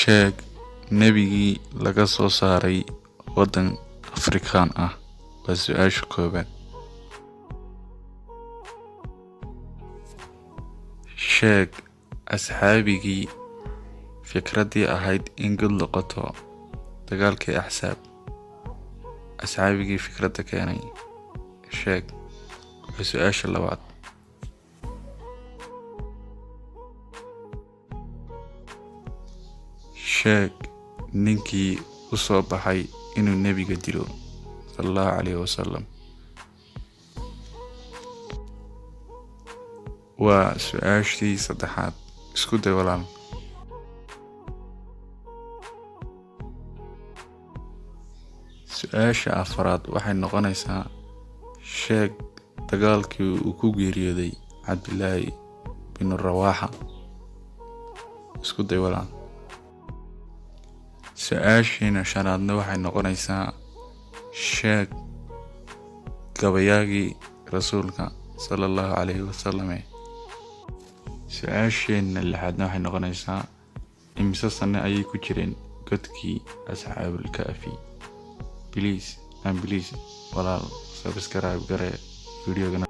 Sheeg nebigii laga soo saaray waddan Afrikaan ah. Waa su-aasha koowaad. Sheeg asxaabigii fikraddii ahayd in god la qoto dagaalkii Axsaab. Asxaabigii fikradda keenay sheeg. Waa su-aasha labaad. Sheeg ninkii u soo baxay inuu nebiga dilo sallallahu calayhi wasallam. Waa su-aashii saddexaad. Isku day walaal. Su-aasha afraad waxay noqonaysaa sheeg dagaalkii uu ku geeriyooday Cabdilaahi binu Rawaaxa. Isku day walaal. Su-aashiina shanaadna waxay noqonaysaa sheeg gabayaagii rasuulka sala allahu calayhi wasallam. Su-aasheena lixaadna waxay noqonaysaa imise sano ayay ku jireen godkii asxaabul kahfi. Please and please walaal, subscribe garee videogana.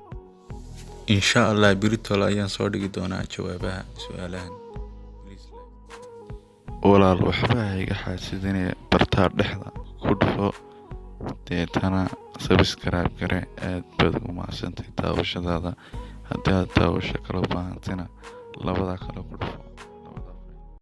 Insha Allah berito ayaan soo dhigi doonaa jawaabaha su-aalahan. Walaal, waxba ha iga xaasidinaya, bartaa dhexda ku dhufo, deetana subscribe gare. Aad baad ugu mahadsantay daawashadaada. Haddii aad daawasho kala baahantina, labada kale ku dhufo.